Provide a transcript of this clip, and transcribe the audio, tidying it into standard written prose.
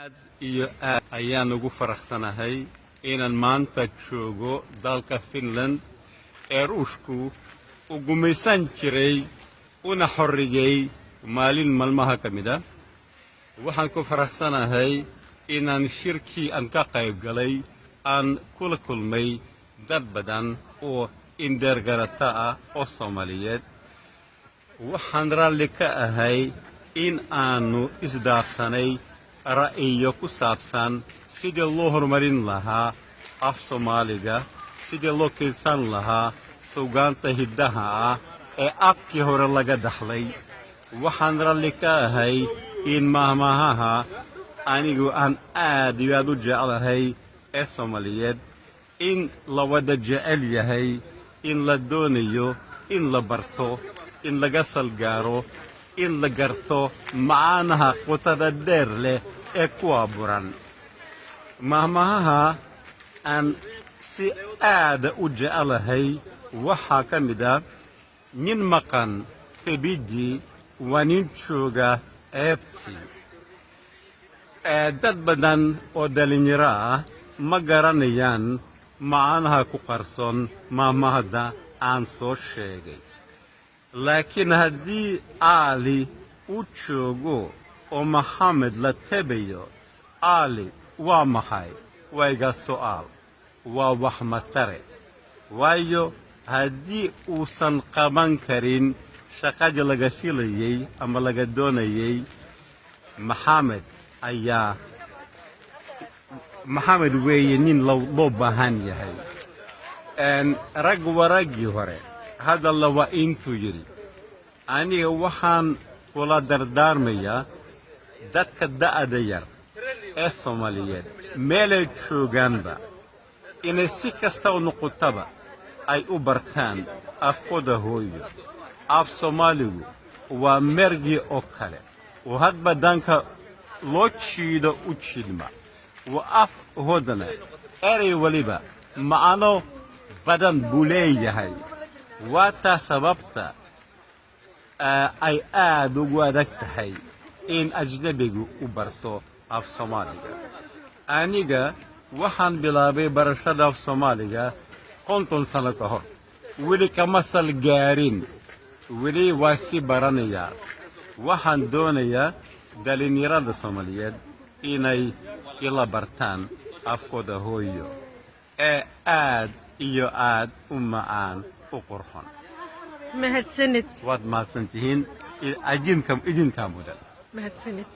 Aad iyo aad ayaan ugu faraxsanahay inaan maanta joogo dalka Finland ee Ruushku uu gumaysan jiray una xorriyey maalin maalmaha ka mid ah. Waxaan ku faraxsanahay inaan shirkii aan ka qayb galay aan kula kulmay dad badan oo indheergarata ah oo Soomaaliyeed. Waxaan raalli ka ahay in aanu isdhaafsanay ra'yiyo ku saabsan sidii loo horumarin lahaa af Soomaaliga, sidii loo kaydsan lahaa suugaanta hiddaha ah ee abkii hore laga dhaxlay. Waxaan raalli ka ahay in maahmaahaha anigu aan aad iyo aad u jeclahay ee Soomaaliyeed in la wada jecel yahay, in la doonayo in la barto, in laga salgaaro, in la garto macaanaha qotada dheer leh ee ku abuuran maahmaahaha aan si aada u jecelahay. Waxaa ka mid ah: "Nin maqan tebidii waa nin jooga ceebtii." Dad badan oo dhallinyaro ah ma garanayaan macnaha ku qarsoon maahmaahda aan soo sheegay, laakiin haddii Cali uu joogo oo Maxamed la tebayo, Cali waa maxay? Waa iga su'aal. Waa wax matare, waayo haddii uusan qaban karin shaqadii laga filayey ama laga doonayey, Maxamed ayaa Maxamed weeye nin loo baahan yahay. Rag waraggii hore hadalla waa intuu yidhi. Aniga waxaan kula dardaarmayaa dadka da'da yar ee Soomaaliyeed meelay joogaanba inay si kasta u noqotaba ay u bartaan afkooda hooyo. Af Soomaaligu waa mergii oo kale oo hadba danka loo jiido u jiidma. Waa af hodana, erey waliba macno badan buu leeyahay. Waa taa sababta ay aad ugu adag tahay in ajnebigu u barto af Soomaaliga. Aniga waxaan bilaabay barashada af Soomaaliga 50 sano ka hor, weli kama sal gaarin, weli waa sii baranayaa. Waxaan doonayaa dhallinyarada Soomaaliyeed inay ila bartaan afkooda hooyo ee aad iyo aad u macaan, u qurxon. Mahadsanid. Waad mahadsan tihiin, idinkaa mudan. Mahadsanid.